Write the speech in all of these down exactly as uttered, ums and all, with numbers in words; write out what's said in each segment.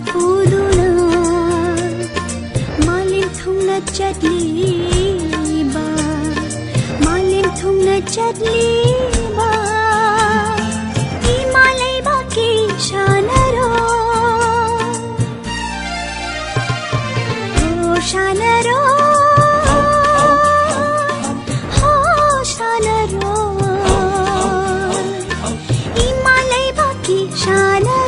ꯄꯨꯗꯨꯅ ꯃꯥꯂꯦꯝ ꯊꯨꯡꯅ ꯆꯠꯂꯤꯕ, ꯃꯥꯂꯦꯝ ꯊꯨꯡꯅ ꯆꯠꯂꯤꯕ ꯏꯃꯥ ꯂꯩꯕꯥꯛꯀꯤ ꯁꯥꯟꯅꯔꯣꯏ꯫ ꯍꯣ ꯁꯥꯟꯅꯔꯣꯏ, ꯍꯣ ꯁꯥꯟꯅꯔꯣꯏ, ꯏꯃꯥ ꯂꯩꯕꯥꯛꯀꯤ ꯁꯥꯟꯅꯔꯣꯏ꯫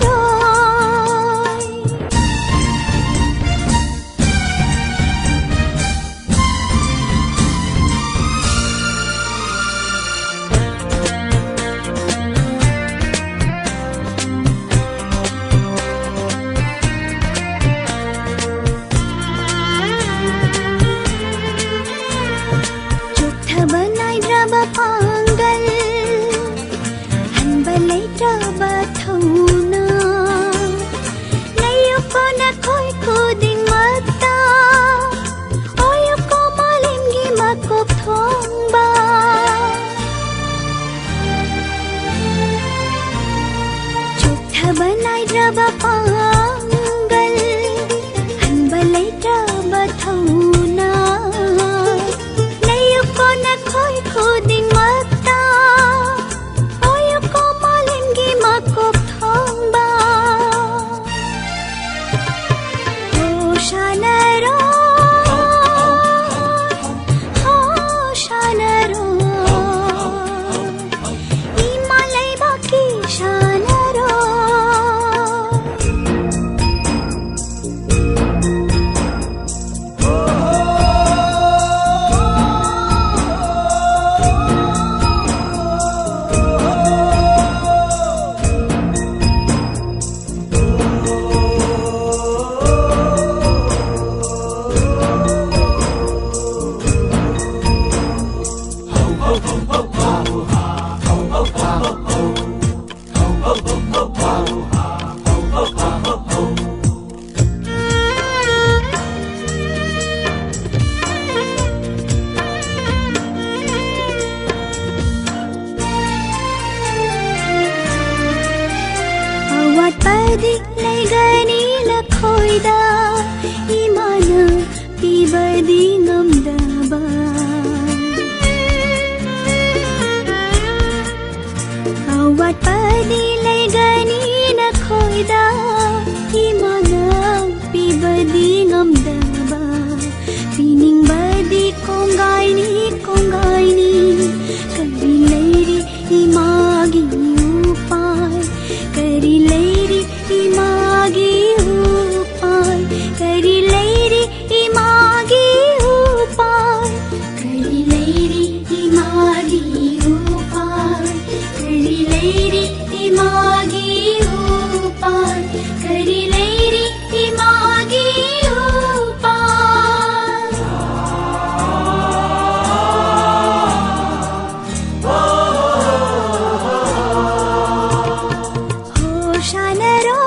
ꯆꯣꯛꯊꯕ ꯅꯥꯏꯗ꯭ꯔꯕ ꯄꯥꯡꯒꯜ, ꯍꯟꯕ ꯂꯩꯇ꯭ꯔꯕ ꯊꯧꯅꯥ, ꯂꯩꯌꯨꯀꯣ ꯅꯈꯣꯏ ꯈꯨꯗꯤꯡꯃꯛꯇ, ꯑꯣꯏꯌꯨꯀꯣ ꯃꯥꯂꯦꯝꯒꯤ ꯃꯀꯣꯛ ꯊꯣꯡꯕ꯫ ꯆꯣꯛꯊꯕ ꯅꯥꯏꯗ꯭ꯔꯕ ꯄꯥꯡꯒꯜ, ꯍꯟꯕ ꯂꯩꯇ꯭ꯔꯕ ꯊꯧꯅꯥ, ꯂꯩꯌꯨꯀꯣ ꯅꯈꯣꯏ ꯈꯨꯗꯤꯡꯃꯛꯇ, ꯑꯣꯏꯌꯨꯀꯣ ꯃꯥꯂꯦꯝꯒꯤ ꯃꯀꯣꯛ ꯊꯣꯡꯕ꯫ ꯍꯣ ꯁꯥꯟꯅꯔꯣꯏ, ꯍꯣ ꯁꯥꯟꯅꯔꯣꯏ, ꯏꯃꯥ ꯂꯩꯕꯥꯛꯀꯤ ꯁꯥꯟꯅꯔꯣꯏ꯫ ꯑꯋꯥꯠꯄꯗꯤ ꯂꯩꯒꯅꯤ, ꯈꯣꯏꯗ ꯏꯃꯥꯅ ꯄꯤꯕꯗꯤ ꯉꯝꯗꯕ꯫ ꯑꯋꯥꯠꯄꯗꯤ ꯂꯩꯒꯅꯤ ꯅꯈꯣꯏꯗ, ꯏꯃꯥꯅ ꯄꯤꯕꯗꯤ ꯉꯝꯗꯕ꯫ ꯄꯤꯅꯤꯡꯕꯗꯤ ꯀꯣꯡꯒꯥꯏꯅꯤ, ꯀꯣꯡꯒꯥꯏꯅꯤ꯫ ꯀꯔꯤ ꯂꯩꯔꯤ ꯏꯃꯥꯒꯤ ꯎꯄꯥꯏ? ꯀꯔꯤ ꯂꯩꯔꯤ ꯏꯃꯥꯒꯤ ꯎꯄꯥꯏ? ꯀꯔꯤ ꯂꯩꯔꯤ ꯏꯃꯥꯒꯤ ꯎꯄꯥꯏ? ꯀꯔꯤ ꯂꯩꯔꯤ ꯏꯃꯥꯒꯤ ꯎꯄꯥꯏ? ꯀꯔꯤ ꯂꯩꯔꯤ ꯏꯃꯥꯒꯤ ꯎꯄꯥꯏ? ꯀꯔꯤ ꯂꯩꯔꯤ ꯏꯃꯥꯒꯤ ꯎꯄꯥꯏ? ꯍꯣ ꯁꯥꯟꯅꯔꯣ,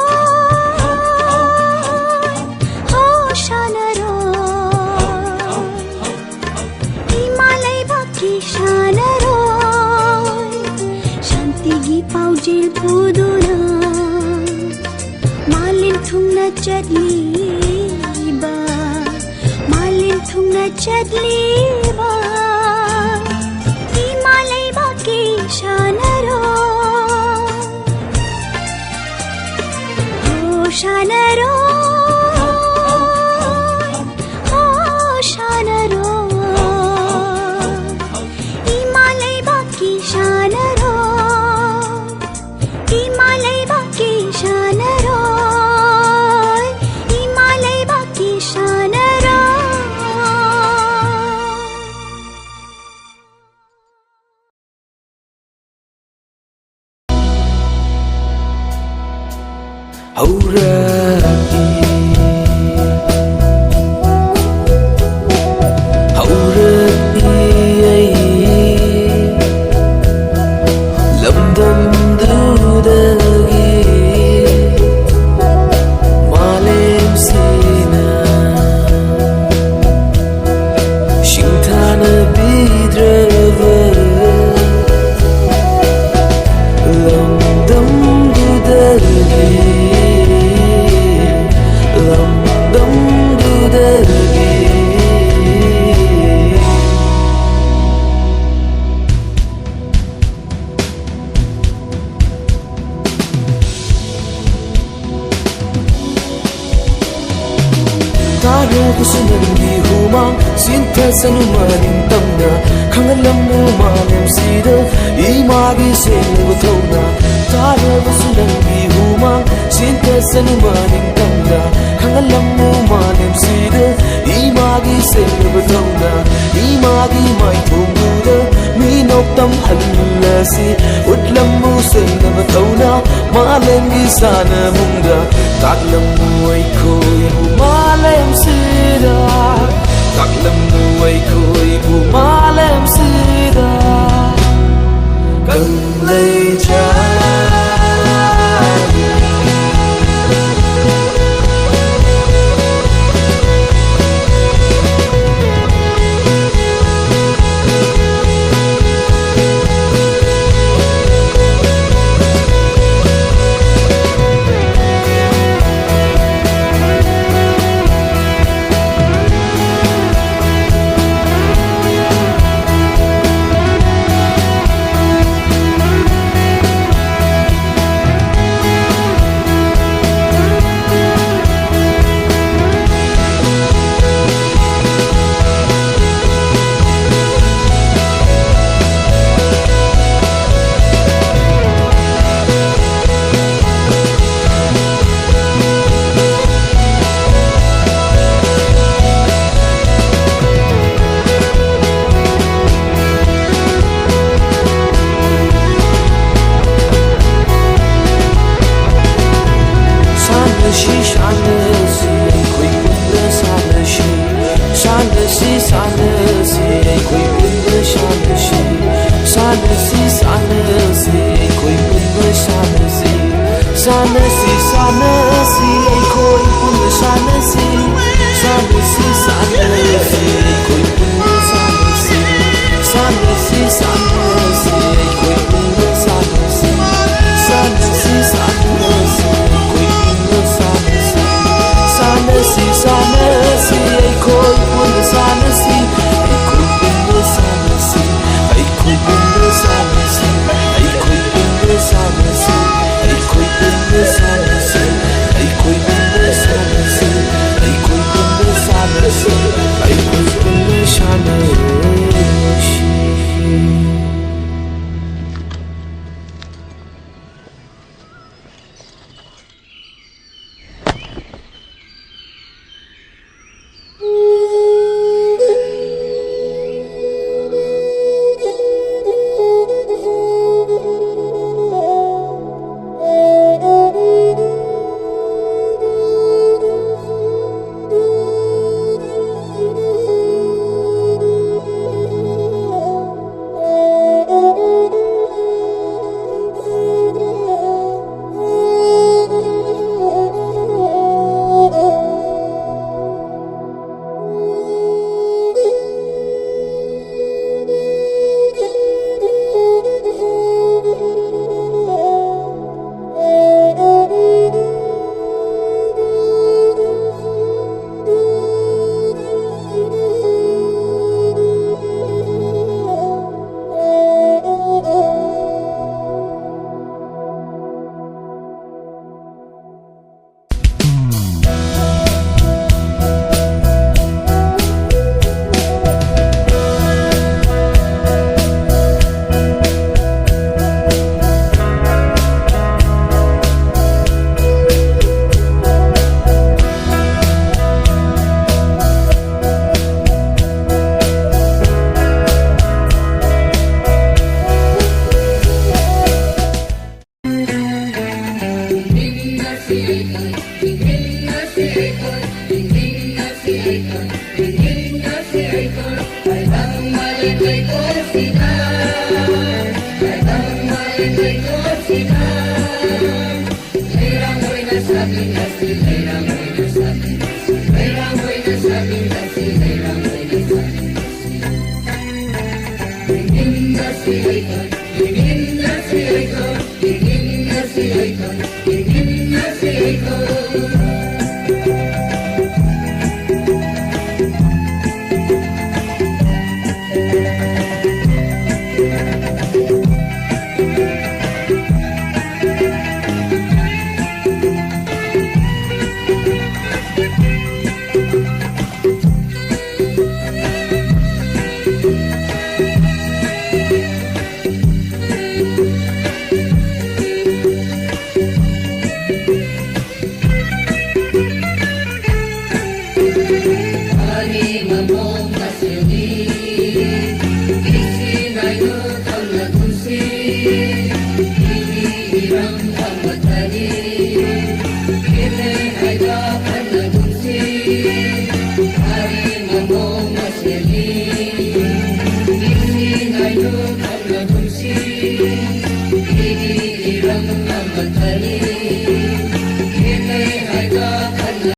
ꯍꯣ ꯁꯥꯟꯅꯔꯣ, ꯏꯃꯥ ꯂꯩꯕꯥꯛꯀꯤ ꯁꯥꯟꯅꯔꯣꯏ, ꯁꯥꯟꯇꯤꯒꯤ ꯄꯥꯎꯖꯦꯜ ꯄꯨꯗꯨꯅ ꯃꯥꯂꯦꯝ ꯊꯨꯡꯅ ꯆꯠꯂꯤꯕ, ꯃꯥꯂꯦꯝ ꯊꯨꯡꯅ ꯆꯠꯂꯤꯕ ꯏꯃꯥ ꯂꯩꯕꯥꯛꯀꯤ ꯁꯥꯟꯅꯔꯣꯏ꯫ ꯍꯣ ꯁꯥꯟꯅꯔꯣꯏ, ꯍꯣ ꯁꯥꯟꯅꯔꯣꯏ, ꯏꯃꯥ ꯂꯩꯕꯥꯛꯀꯤ ꯁꯥꯟꯅꯔꯣꯏ, ꯏꯃꯥ ꯂꯩꯕꯥꯛꯀꯤ ꯁꯥꯟꯅꯔꯣꯏ, ꯏꯃꯥ ꯂꯩꯕꯥꯛꯀꯤ ꯁꯥꯟꯅꯔꯣꯏ꯫ ꯍꯧꯔꯛꯏ, ꯍꯧꯔꯛꯏ ꯑꯩ ꯂꯝꯗꯝꯗꯨꯗꯒꯤ꯫ ꯃꯥꯂꯦꯝꯁꯤꯅ ꯁꯤꯡꯊꯥꯅꯕꯤꯗ꯭ꯔꯕ ꯂꯝꯗꯝꯗꯨꯗꯒꯤ ꯇꯥꯔꯕꯁꯨ ꯅꯪꯒꯤ ꯍꯨꯃꯥꯡ ꯆꯤꯟꯊꯁꯅꯨ ꯃꯅꯤꯡ ꯇꯝꯅ, ꯈꯪꯍꯜꯂꯝꯃꯨ ꯃꯥꯂꯦꯝꯁꯤꯗ ꯏꯃꯥꯒꯤ ꯁꯦꯡꯂꯕ ꯊꯧꯅꯥ꯫ ꯇꯥꯔꯕꯁꯨ ꯅꯪꯒꯤ ꯍꯨꯃꯥꯡ ꯆꯤꯟꯊꯁꯅꯨ ꯃꯅꯤꯡ ꯇꯝꯅ, ꯈꯪꯍꯜꯂꯝꯃꯨ ꯃꯥꯂꯦꯝꯁꯤꯗ ꯏꯃꯥꯒꯤ ꯁꯦꯡꯂꯕ ꯊꯧꯅꯥ꯫ ꯏꯃꯥꯒꯤ ꯃꯥꯏꯊꯣꯡꯗꯨꯗ ꯃꯤꯅꯣꯛ ꯇꯝꯍꯜꯂꯁꯤ, ꯎꯠꯂꯝꯃꯨ ꯁꯦꯡꯂꯕ ꯊꯧꯅꯥ꯫ ꯃꯥꯂꯦꯝꯒꯤ ꯁꯥꯟꯅꯕꯨꯡꯗ ꯇꯥꯛꯂꯝꯃꯨ ꯑꯩꯈꯣꯏꯕꯨ ꯃꯥꯂꯦꯝꯁꯤꯗ, ꯇꯥꯛꯂꯝꯃꯨ ꯑꯩꯈꯣꯏꯕꯨ ꯃꯥꯂꯦꯝꯁꯤꯗ ꯀꯪꯂꯩꯖꯥ꯫ ꯁꯥꯟꯅꯁꯤ, ꯁꯥꯟꯅꯁꯤ, ꯑꯩꯈꯣꯏ ꯄꯨꯟꯅ ꯁꯥꯟꯅꯁꯤ꯫ ꯁꯥꯟꯅꯁꯤ, ꯁꯥꯟꯅꯁꯤ, ꯑꯩꯈꯣꯏ ꯄꯨꯟꯅ ꯁꯥꯟꯅꯁꯤ꯫ ꯁꯥꯟꯅꯁꯤ, ꯁꯥꯟꯅꯁꯤ, ꯑꯩꯈꯣꯏ ꯄꯨꯟꯅ ꯁꯥꯟꯅꯁꯤ꯫ ꯁꯥꯟꯅꯁꯤ, ꯁꯥꯟꯅꯁꯤ, ꯑꯩꯈꯣꯏ ꯄꯨꯟꯅ ꯁꯥꯟꯅꯁꯤ꯫ ꯁꯥꯟꯅꯁꯤ, ꯁꯥꯟꯅꯁꯤ, ꯑꯩꯈꯣꯏ ꯄꯨꯟꯅ ꯁꯥꯟꯅꯁꯤ꯫ ꯁꯥꯟꯅꯁꯤ, ꯁꯥꯟꯅꯁꯤ, ꯑꯩꯈꯣꯏ ꯄꯨꯟꯅ ꯁꯥꯟꯅꯁꯤ꯫ ꯁꯥꯟꯅꯁꯤ, ꯁꯥꯟꯅꯁꯤ, ꯑꯩꯈꯣꯏ ꯄꯨꯟꯅ ꯁꯥꯟꯅꯁꯤ꯫ ꯁꯥꯟꯅꯁꯤ, ꯁꯥꯟꯅꯁꯤ, ꯑꯩꯈꯣꯏ ꯄꯨꯟꯅ ꯁꯥꯟꯅꯁꯤ꯫ ꯑꯩꯈꯣꯏ ꯄꯨꯟꯅ ꯁꯥꯟꯅꯁꯤ꯫ ꯑꯩꯈꯣꯏ ꯄꯨꯟꯅ ꯁꯥꯟꯅꯁꯤ꯫ ꯑꯩꯈꯣꯏ ꯄꯨꯟꯅ ꯁꯥꯟꯅꯁꯤ꯫ ꯑꯩꯈꯣꯏ ꯄꯨꯟꯅ ꯁꯥꯟꯅꯁꯤ꯫ ꯑꯩꯈꯣꯏ ꯄꯨꯟꯅ ꯁꯥꯟꯅꯁꯤ꯫ ꯑꯩꯈꯣꯏ ꯄꯨꯟꯅ